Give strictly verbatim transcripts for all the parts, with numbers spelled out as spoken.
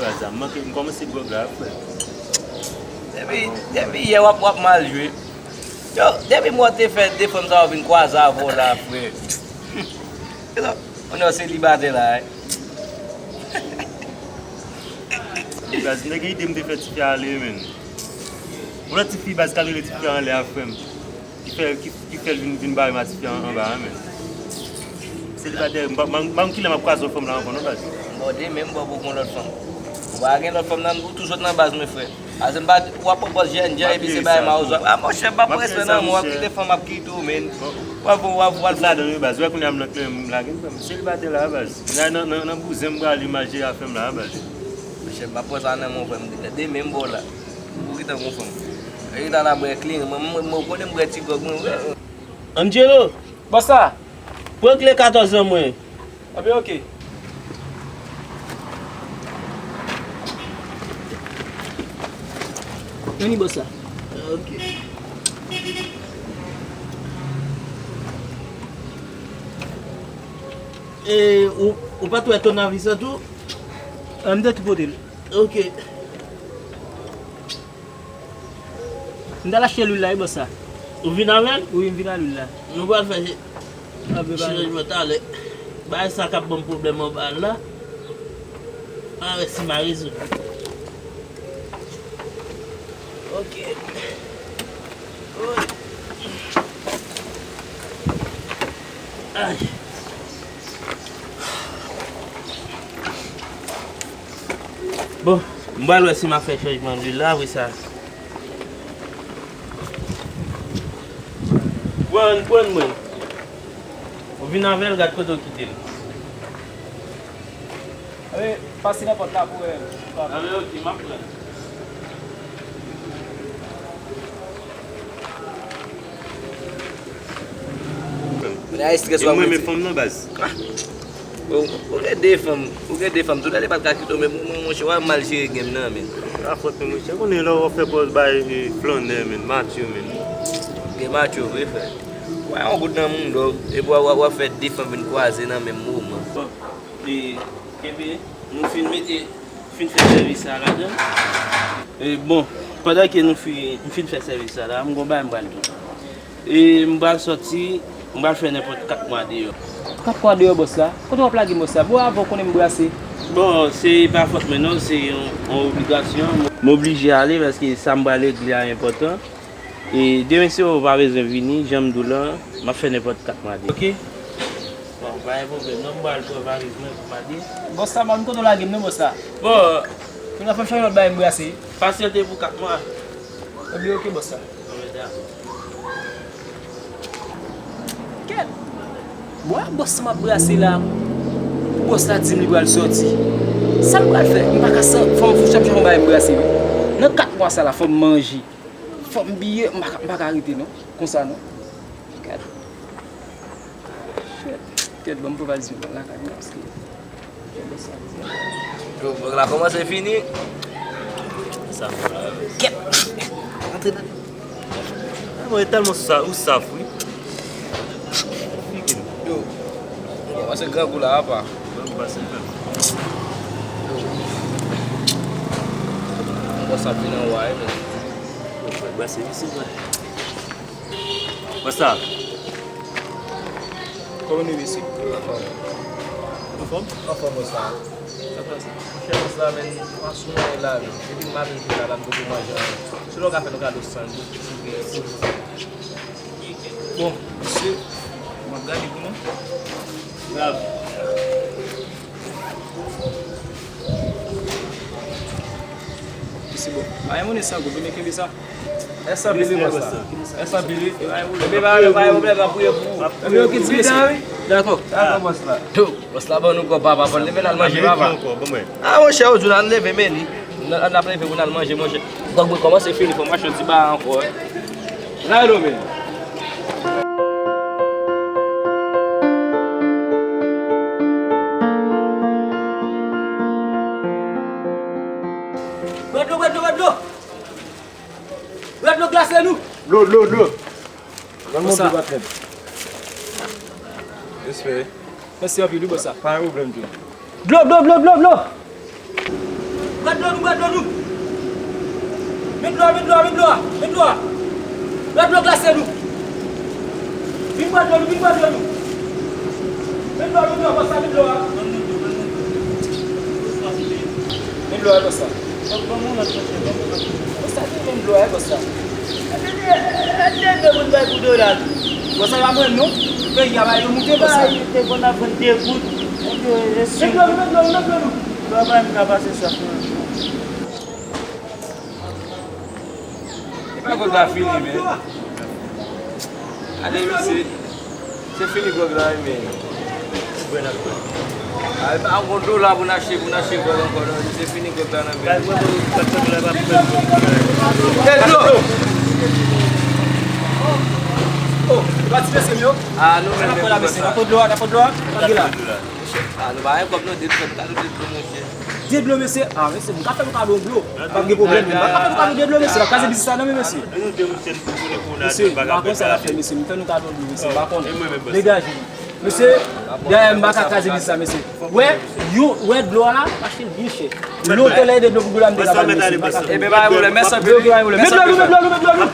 Baz, m manke, m kòmanse gwòg la, frè. Depi, depi yè w ap, w ap mal jwe. Yo, depi m wè w te fè de fanm sa yo vin kwaze avè w la, frè. Kounye a w selibatè la, wi. Baz, m te gen ide m te fè tifi a ale, menn. Yon lòt tifi, baz, k al rele tifi a anlè a, frè m. Ki fè, ki, ki fè l vin, vin bare m a tifi a anba a, menn. Selibatè, m pa, m pa, m pa konn kilè m ap kwaze yon fanm la ankò, non, baz. Bon, demen, m ba w pou yon lòt fanm. Ou pa gen lòt fanm nan, ou tou sot nan baz mwen, frè. Ase m pa, w ap pran pòz jèn jan, epi se bagay mawozo. A, monchè, m pa prese nan mwen, w ap kite fanm ap kite w, menn. W ap, w ap, w ap. Ladan yo, baz, wè kounye a m nan kleren, m lage m, frè m. Selibatè la, baz. Nan, nan, nan, nan bouzen m prale, m al jere afè m la, baz. Monchè, m pa pran sa nan men w, frè m. Demen, m ba w la. Ou gentan gon fanm. Ou gentan la bwè kleren. Mwen, mwen, mwen konnen m bwè ti gwòg mwen, wi. Angelo! Bòs la! Pran kle katòz lan mwen. Anben, oke. Anni bòs la. Oke. E, ou, ou pa t wè tounavis lan tou? M te tou pote l. Oke. M t al achte lwil la, wi, bòs la. Ou vin avè l? Wi, m vin ak lwil la. Nou pral fè chanjman talè. Bagay sa k ap ban m pwoblèm anba la. Ann wè si m a rezoud li. Oke. Oy. Ay. Bon, m pral wè si m a fè chanjman lwil la, apre sa. Pran, pran mwen. Ou vin avè l, gad kote w kite l. Anben, pase nan pòt la pou wè. Anben, oke, m ap pran. Mwen a estrès. E w ap mwen renmen fanm nan, baz. Ah. Ou, ou gen de fanm, ou gen de fanm, tout lè li pa t ka kite w, men mwen, monchè, w ap mal jere game nan, men. A fòt mwen, monchè, konnen lè w ap fè pòz bay, e, flannè, men, matyo, men. Gen matyo vre, frè. Wè, yon gout nan mouda w, epi w ap, w ap fè de fanm vin kwaze nan menm moman. Bon, e, kenbe, nou fin mete, fin fè sèvis sa ladan. E, bon, pandan ke nou fi-, m fin fè sèvis sa la, m gon bagay m pral di w. E m pral sòti, m pral fè nenpòt kat mwa deyò. Kat mwa deyò, bòs la? Kote w ap lage m, bòs la? Bon, avan w konnen m brase. Bon, se pa fòt mwen non, se yon, yon obligasyon. M oblije ale paske sa m pral regle a enpòtan. E demen si w pa bezwen vini, jan m di w lan, m ap fè nenpòt kat mwa deyò. Oke? Bon, pa gen pwoblèm non, m pral pran valiz mwen pou m ale. Bòs la, m pa konn kote w lage m non, bòs la. Bon. Kounye a fò m chanje lòt bagay m brase. Pasyante pou kat mwa. Ebyen, oke, bòs la. Kèt! Bon, a bòs sa m ap brase la, pou bòs la di m li pral sòti. Sa m pral fè? M pa ka san, fò m fout ap chache yon bagay m brase, wi. Nan kat mwa sa la, fò m manje. Fò m biye, m pa ka, m pa ka rete, non. Konsa, non. Kèt. Shit. Kèt, ban m pran valiz mwen lakay mwen, paske Yo, vlòg la kòmanse fini. Sa fè la. Kèt! Antre nan. Ah, mwen tèlman sa, ou saf, wi. Yo, ou kòmanse grangou la, apa. Mwen pase menm. Yo. Mwen sa fini anwa, wi, men. Yo, frè, brase isi, frè. What's up? Kòman nou ye, mesye? Anfòm. Anfòm? Anfòm, what's up? Sa k pase? Monchè, what's up, man? Mwen sou mwen la, men. Depi maten m te la, la, m poko manje anyen. Selon w ka fè nou kado san goud, si w gen. Bon, mesye, m ap gade pou nou. Grav. Mesi bon. Pa gen monnen san goud, men kenbe sa. Èsa bili, bòs la. Èsa bili. Enben, pa gen pwoblèm, m ap priye pou ou. Enben, oke, ti mesye. Dakò. Dakò, bòs la. Yo, bòs la ban nou kòb, papa. Fò n leve n al manje, papa. Ah, monchè, ou di n leve, men li. N, n ap leve pou n al manje, monchè. Gwòg mwen kòmanse fini, fò m achte yon ti bagay ankò, wi. Ride on, men. Bwè dlo, bwè dlo, bwè dlo! Bwè dlo glase nou! Dlo, dlo, dlo! Ban m yon dlo, patnè. Respè. Mèsi anpil, wi, bòs la. Pa gen pwoblèm, tou. Dlo, dlo, dlo, dlo, dlo! Bwè dlo nou, bwè dlo nou. Met dlo a, met dlo a, met dlo a, met dlo a. Bwè dlo glase nou. Vin bwè dlo nou, vin bwè dlo nou. Met dlo a, met dlo a, bòs la, met dlo a. Met dlo a, bòs la. Bòs la, men dlo a, bòs la. Bòs la, pa mwen, non. Peyi a bay yo moute, bòs la. Met dlo a, met dlo a, met dlo a. Dlo a pa menm ka pase sa. Epa gwòg la fini, men. Gade, mesye. Se fini gwòg la, wi, men. Ay, pa gon dola pou n achte, pou n achte gwòg ankò, non. Se fini gwòg la, nan men. Hey, dlo! Oh, pa ti mesye m yo. Ah, nou menm, menm, mesye. N ap pran dlo a, n ap pran dlo a. Pa gen la. Ah, nou pa gen kòb, non, de dlo, nou ka de dlo, mesye. De dlo, mesye. Ah, mesye, m ka fè nou kado dlo. Pa gen pwoblèm, men m pa ka fè nou kado de dlo, mesye. N ap kraze biznis la nan men, mesye. Mesye, m pa konn sa n ap fè, mesye. M fè nou kado dlo, mesye. M pa konn. Degaje nou. Mesye, dayè, m pa ka kraze biznis la, mesye. Wè, yo, wè dlo a la, m achte l byen chè. Lontan lè de dlo pou dlo la, m te ka ba l, mesye. M pa ka fè. Ebyen, pa gen pwoblèm, mèsi anpil. Oke, pa gen pwoblèm. Met dlo nou, met dlo nou, met dlo nou.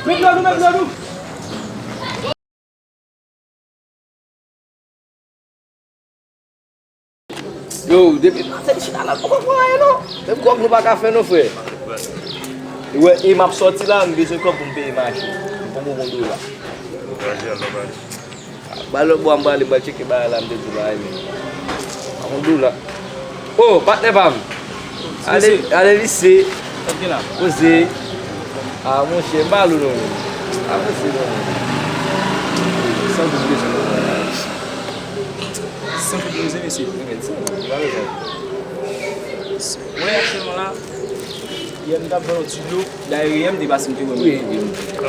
Met dlo nou, met dlo nou. Yo, depi maten m chita la, m poko pran anyen, non. Menm kòb nou pa ka fè, non, frè. Wè, e m ap sòti la, m bezwen kòb pou m peye mache. M poko gon dola. Ba lòt bò a m prale, m pral tcheke bagay la, m te di bagay, men. Pa gon dola. Oh, patnè pa m. Ale, ale lise. Poze. Ah, monchè, m pa lou non, men. Ah, monchè, non. San dout bezwen. San dout bezwen, mesye. Mwen, aktyèlman la, yè m t ap vann yon ti dlo. Dayè, yè m te pase, m te wè m.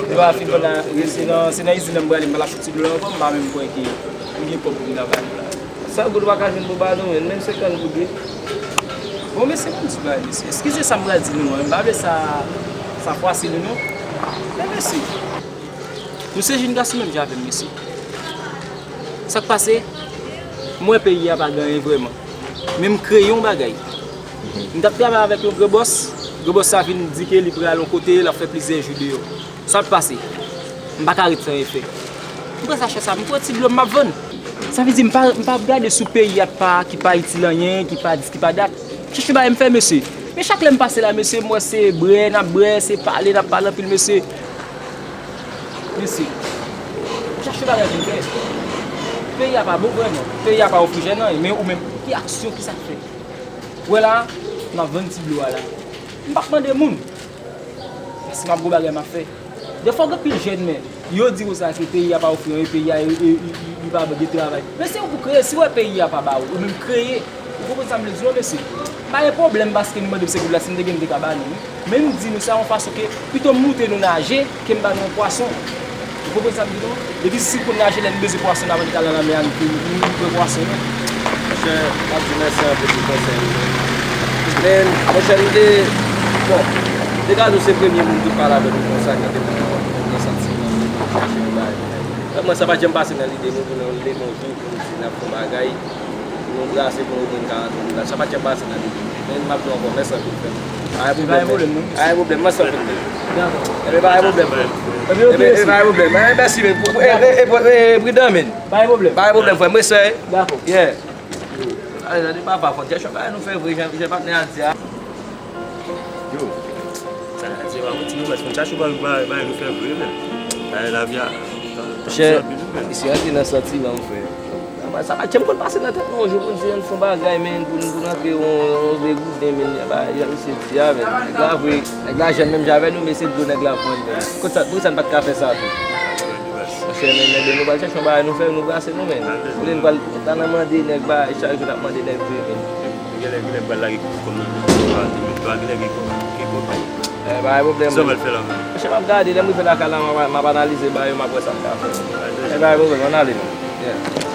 Dlo a fin vann la, se nan, se nan izin nan m prale, m pa t ap fouti dlo la ankò, m pa menm kwè ke m gen kòb pou m ta ba nou la. San goud ou pa ka jwenn pou ba nou, men, menm senkant goud, wi. Bon, mesye, ban m di bagay, mesye. Eskize sa m pral di nou an, m pa vle sa, sa fwase nou, non. Men, mesye, nou se jenn gason menm jan avè m, mesye. Sa k pase? M wè peyi a pa gen anyen vrèman. Men m kreye yon bagay. M t ap travay avèk yon gran bòs. Gran bòs sa vin di ke li pral yon kote, l ap fè plizyè jou deyò. Sa k pase? M pa ka ret san anyen fè. M pran sachè sa, m pran ti dlo m, m ap vann. Sa vle di, m pa, m pa ap gade sou peyi a pa, ki pa itil anyen, ki pa dis, ki pa dat. M chèche bagay m fè, mesye. Men chak lè m pase la, mesye, m wè se bwè n ap bwè, se pale n ap pale anpil, mesye. Mesye, m chèche bagay pou m fè. Peyi a pa bon vrèman. Peyi a pa ofri jèn anyen, men ou menm, ki aksyon, ki sa k fè? Wè la, m ap vann ti dlo a la. M p ap mande moun. Paske m ap gon bagay m ap fè. Dèfwa gen anpil jèn, men yo di konsa ke peyi a pa ofri anyen, peyi a, e, e, e, e, li pa gen travay. Men se ou pou kreye, si w wè peyi a pa ba ou, ou menm kreye. Ou konprann sa m vle di w, mesye? M pa gen pwoblèm paske nou mande m se goud la, si m te gen, m te ka ba nou, wi. Men m di nou sa yon fason ke pito m moute nou naje ke m ba nou yon pwason. Ou konprann sa m di nou? Depi si kounye a, lè n bezwen pwason, n ap annik al nan lanmè a, n, n, n pran pwason, non? Monchè, m ap di mèsi anpil pou konsèy ou yo. Men, monchè, m te, bon, m te ka di w se premye moun ki pale avè m konsa, ki te ban m yon santiman pou m chache yon bagay pou mwen. Mwen, sa pa t janm pase nan lide m pou nou leve yon jou, pou nou di n ap fè yon bagay. Pou nou brase, pou nou jwenn karant dola. Sa pa t janm pase nan lide m. Men m ap di w ankò, mèsi anpil, frè m. Pa gen pwoblèm, men. Pa gen pwoblèm, mèsi anpil. Dakò. Ebyen, pa gen pwoblèm, frè m. Ebyen, ok, mèsi. Ebyen, pa gen pwoblèm. Ebyen, mèsi, men. Pou, e, e, e, e, pridan, men. Pa gen pwoblèm. Pa gen pwoblèm, frè m. Respè. Dakò. Yeah. Ale, tande papa, fò n chèche yon bagay nou fè vre, jan, jan patnè a di a. Yo. Sa, se pa yon ti nouvèl, fò n chache yon bagay, bagay nou fè vre, men. Bagay lavi a. Monchè, misye rantre nan santiman, frè. Sa pa, sa pa t janm konn pase nan tèt mwen, yon jou pou n di ann fè yon bagay, men, pou n, pou n rantre yon, yon de gouden, men, bagay, jan misye di a, men. Nèg la vre, nèg la jèn menm jan avè nou, men se dlo nèg la vann, men. Kot sa, poukisa n pa t ka fè sa tou? Monchè, men, men, nou pral chèche yon bagay nou fè, nou brase nou, men. Ou vle n pral ta nan mande nèg bagay, chak jou n ap mande nèg vre, men. Genlè, genlè pral lage kòm nan men, genlè gen kòm, gen kòb. Eh, pa gen pwoblèm. Sa w pral fè la menm? Monchè, m ap gade, lè m rive lakay la, m ap, m ap analize bagay yo, m ap wè sa m ka fè. Eh, pa gen pwoblèm, ann ale, men. Yeah.